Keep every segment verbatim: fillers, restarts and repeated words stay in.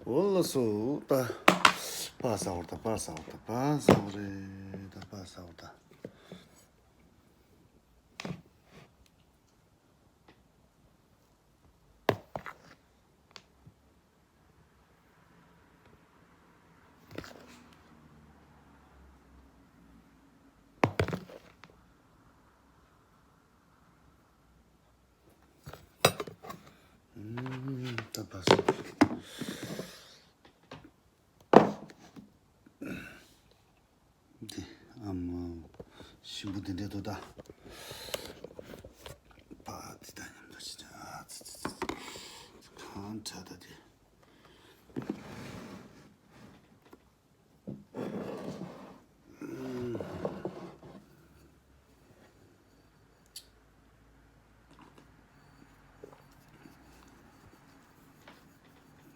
འོ་ལགས་སོ། ད་པ་ཟ་བར་ད་པ་ཟ་བར་ད་པ་ཟ་བར་རེད། ད་པ་ཟ་བར་ད། ད་པ་ཟ། འདི་ཨ་མ་ཞིམ་པོ་འདི་འདྲས་འདུག་ད། པ་འདི་དང་མཉམ་དུ་ཞིག་ཨ་ཙི་ཙི་ཙི་ཙི། གང་དྲག་ད་འདི།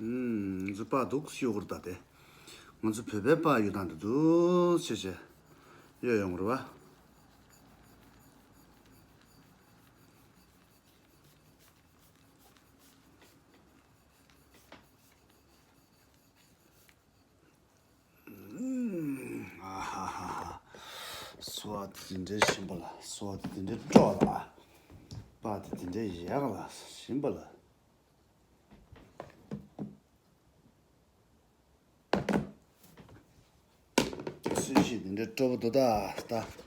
ང་ཚོ་པ་འདུག་ཤོག་གུར་ད་དེ། ང་ཚོ་བོད་པའི་པ་ཡོད་དང་འདུག་ཤེས་ཤེས། ཡོད་ཡོང་རེད་བ། ཨ་ཧ་ཧ་ཧ། སོ་དེ་འདྲའི་ཞིམ་པ་ལ། སོ་དེ་འདྲའི་སྤྲོ་ལ། པ་དེ་འདྲའི་ཡག་ལ་ཞིམ་པ་ལ། སུ་ཞིག་དེ་འདྲའི་སྤྲོ་པོ་འདུག་ད་ད།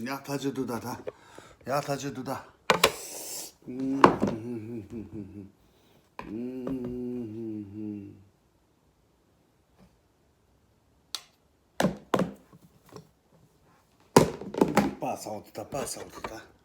ཡག་ཐག་ཆོད་འདུག་ད་ད། ཡག་ཐག་ཆོད་འདུག་ད། པ་ཟ་འོ་ད། པ་ཟ་འོ་ད།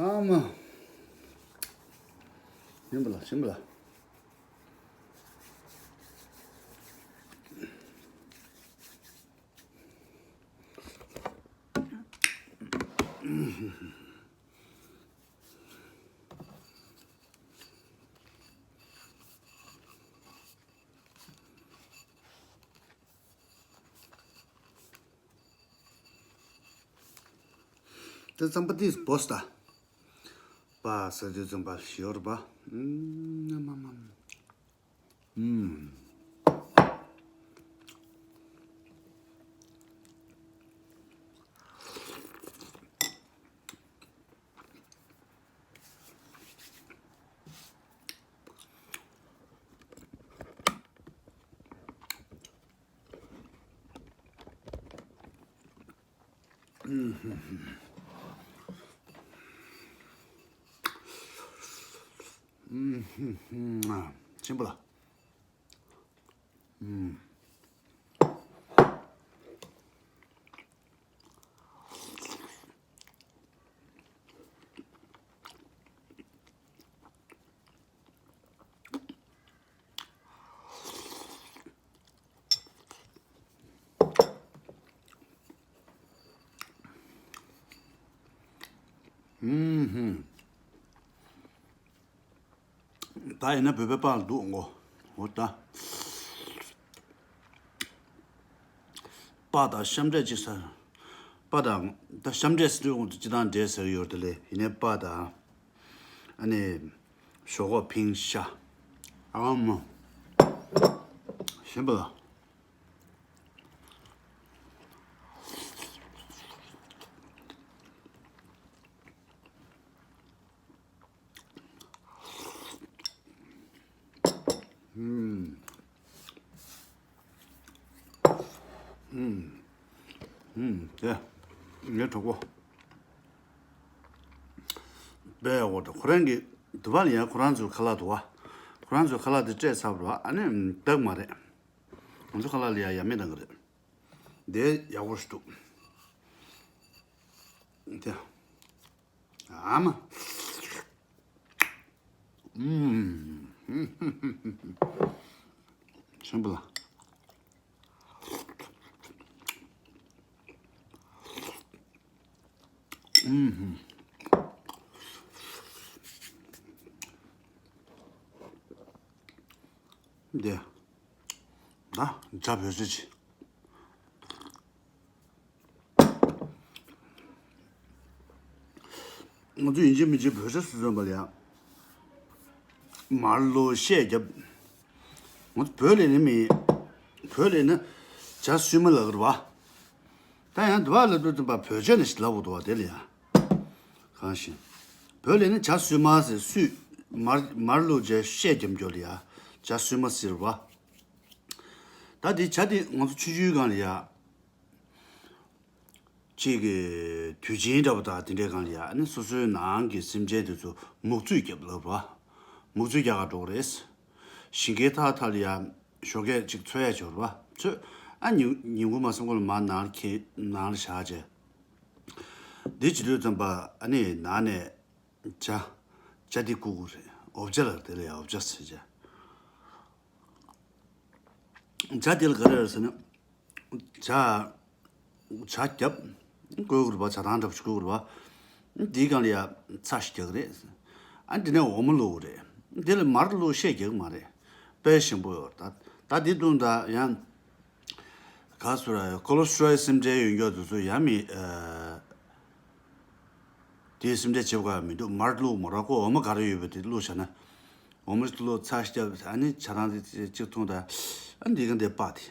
ཨ་མ། ཞིམ་པ་ལ། ཞིམ་པ་ལ། དེ་རྩམ་པ་དེ་བོས་ད། པ་ཟེར་དུས་རྩམ་པ་ཞོར་པ། ཨུམ། ཨུམ། ཨུམ། ཞིམ་པོ་ལ། ཨུམ། ཨུམ། ད་ཡིན་ན་བོད་པའི་པགས་འདུག་འོ་ད། པགས་དང་ཤམ་འབྲས་གཅིག་ཟ། པགས་དང་ད་ཤམ་འབྲས་ཟེར་དུས་འོང་དུ་སྤྱི་བཏང་འབྲས་ཟེར་ཡོད་དེ་ལས་ཡིན་ནའི་པགས་དང་། ཨ་ནི། ཞོག་ཁོག་ཕིང་ཤ། ཨ་མ། ཞིམ་པ་ལ། ཨུམ། ཨུམ། ཨུམ། དེ། ངའི་གྲོགས་པོ། དཔེ་ཡག་པོ་འདུག་ཁོ་རང་གི་དུ་བ་ལ་ཡང་ཁོ་རང་ཚོའི་ཁ་ལག་འདུག་བ། ཁོ་རང་ཚོའི་ཁ་ལག་དེ་སྤྲད་ཚར་བ་ཨ་ནི་འདུག་མ་རེད། ང་ཚོ་ཁ་ལག་ལ་ཡང་ཡ་མེད་གཏོང་གི་རེད། དེ་ཡག་པོ་ཞིག་འདུག་དེ། ཨ་མ། ཨུམ། ཞིམ་པོ་ལ། ཨུམ། འདི། ད་ཇ་བོད་ཟས་ཅིག་ང་ཚོ་ཡིན་གཅིག་མིན་གཅིག་བོད་ཟས་སུ་འཛོམས་པ་ལ་ཡ། མར་ལུ་ཤད་རྒྱབ། ང་ཚོ་བོད་ལས་ནི་མི། བོད་ལས་ནི་ཇ་སུས་མ་ལ་གུར་བ། ད་ཡང་དུ་བ་ལ་དུ་དུ་པ་བོད་ཇ་ནི་ཞིག་ལབ་འོ་དུ་བ་དེ་ལ་ཡ། གང་ཞིག་བོད་ལས་ནི་ཇ་སུས་མ་ཟེར་སུས། མར་མར་ལུ་ཇ་ཤད་རྒྱབ་འགྱོ་ལ་ཡ། ཇ་སུས་མ་ཟེར་བ། ད་དེ་ཇ་དེ་ང་ཚོ་ཆུ་ཆུའི་སྒང་ལ་ཡ། གཅིག་གི་དུས་ཆེན་འདྲ་པོ་དང་དེ་འདྲའི་སྒང་ལ་ཡ་ཨ་ནི་སོ་སོའི་ནང་གི་སེམས་ཅན་དེ་ཚོ་མུག་ཚུད་རྒྱབ་ལབ་ར། མུག་ཚུད་རྒྱག་ག་འགྲོ་གི་རེད། ཞིང་ཁའི་ཐག་ཐག་ལ་ཡ་ཞོགས་ཀས་གཅིག་འཚོལ་ཡ་འབྱོར་བ་ཚོད། ཨ་ཉིན་ཉིན་གུང་མ་སོང་གོ་ལ་མ་ནང་ལ་ཁྱེད་ནང་ལ་བཞག་བྱས། འདི་བྱེད་དུས་ཙམ་པ་ཨ་ནི་ནང་ནས་ཇ། ཇ་འདི་བསྐུ་དགོས་རེད། འོབ་ཇ་ལ་དེ་ལ་ཡ་འོབ་ཇ་ཟེར་བྱས། ཇ་དེ་ལ་ག་རེ་རེད་ཟེར་ན། ཇ། ཇ་རྒྱབ། བསྐོལ་དགོས་རེད་པ་ཇ་ཐང་འདྲ་པོ་ཞིག་བསྐོལ་དགོས་རེད་པ། འདིའི་སྒང་ལ་ཡ་ཚྭ་ཞིག་རྒྱག་གི་རེད། ཨ་འདི་ནས་འོ་མ་བླུག་དགོས་རེད། འདི་ལ་མར་བླུག་ཤད་རྒྱག་གི་མ་རེད། དཔེ་ཞིམ་པོ་ཡོད་རེད་ད། ད་འདི་བཏུང་ད་ཡང་། ག་སུ་ར་ཡ་ཀོ་ལོ་སི་ཊི་རོལ་སེམས་ཁྲལ་ཡོད་མཁན་དེ་ཚོ་ཡ་མི། དེའི་སེམས་ཁྲལ་བྱེད་དགོས་ཡ་མི་འདུག་མར་བླུག་མོ་ར་ཁོ་འོ་མ་ག་རེ་ཡོད་པ་དེ་བླུག་བྱས་ན། འོ་མ་བླུག་ཚྭ་ཞིག་བརྒྱབ་ཨ་ནི་ཇ་ཐང་དེ་གཅིག་འཐུང་ད། ཨ་འདི་ག་འདི་པགས་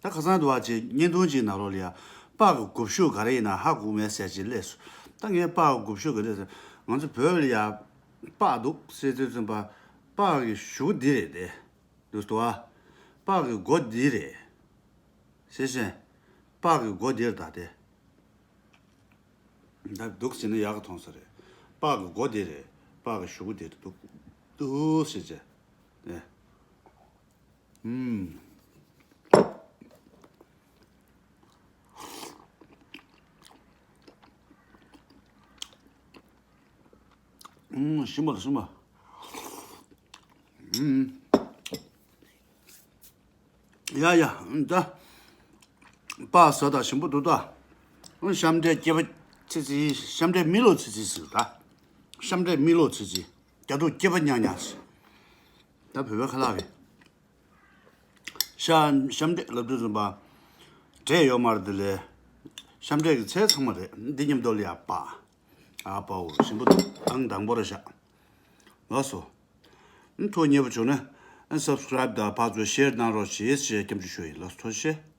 དེ། ད་ཁ་སང་དུ་བ་ཅིག་བརྙན་ཐུང་ཅིག་ནང་ལོགས་ལ་ཡ། པགས་ཀྱི་འགོ་ཤུགས་ག་རེ་ཡིན་ན་ཧ་གོ་མེད་ཟེར་ཅིག་སླེབས་སོང་། ད་ངས་པགས་ཀྱི་འགོ་ཤུགས་ག་རེ་ཟེར། ང་ཚོ་བོད་ལ་ཡ། པགས་འདུག་ཟེར་དུས་ཙམ་པ། པགས་ཀྱི་གཞུག་འདི་རེད་དེ། འདུག་སྟོ་ཨ། པགས་ཀྱི་མགོ་འདི་རེད། ཤེས་ཤེས། པགས་ཀྱི་མགོ་འདིར་ད་དེ། ད་འདུག་ཟེར་ན་ཡག་ག་མཐོང་ས་རེད། པགས་ཀྱི་མགོ་འདི་རེད། པགས་ཀྱི་གཞུག་གུ་འདིར་འདུག་འདུག་ཟེར་བྱས། ཨེ། ཨུམ། ཨུམ། ཞིམ་པ་ལ་ཞིམ་པ། ཨུམ། ཡ་ཡ། ད། པགས་ཟ་ད་ཞིམ་པོ་འདུག་ད། ཤམ་འབྲས་སྐྱེས་པ་ཚི་ཚི། ཤམ་འབྲས་མི་ལོ་ཚི་ཚི་ཟེར་ད། ཤམ་འབྲས་མི་ལོ་ཚི་ཚི། རྒྱ་སྡུག་སྐྱེས་པ་ཉག་ཉག་ཟེར། ད་བོད་པའི་ཁ་ལག་རེད། ཤ་ཤམ་འབྲས་ལབ་དུས་ཙམ་པ། འབྲས་ཡོད་མ་རེད་དེ་ལས། ཤམ་འབྲས་ཀྱི་ཚལ་ཚང་མ་རེད། འདི་མཉམ་དུ་ལ་ཡ་པགས། ཨ་པའོ་ཞིམ་པོ་འདུག་ཨང་དང་པོ་རེད་ཤག་ལགས་སོ། ཐུགས་མཉེས་པོ་བྱུང་ན་སབ་སི་ཀ་རེབ་དང་ཕར་ཚུར་ཤེར་གནང་རོགས་ཞེས་ཞེས་སྐྱབས་འཇུག་ཞུ་ཡིན། ལགས་སོ། ཐུགས་རྗེ་ཆེ།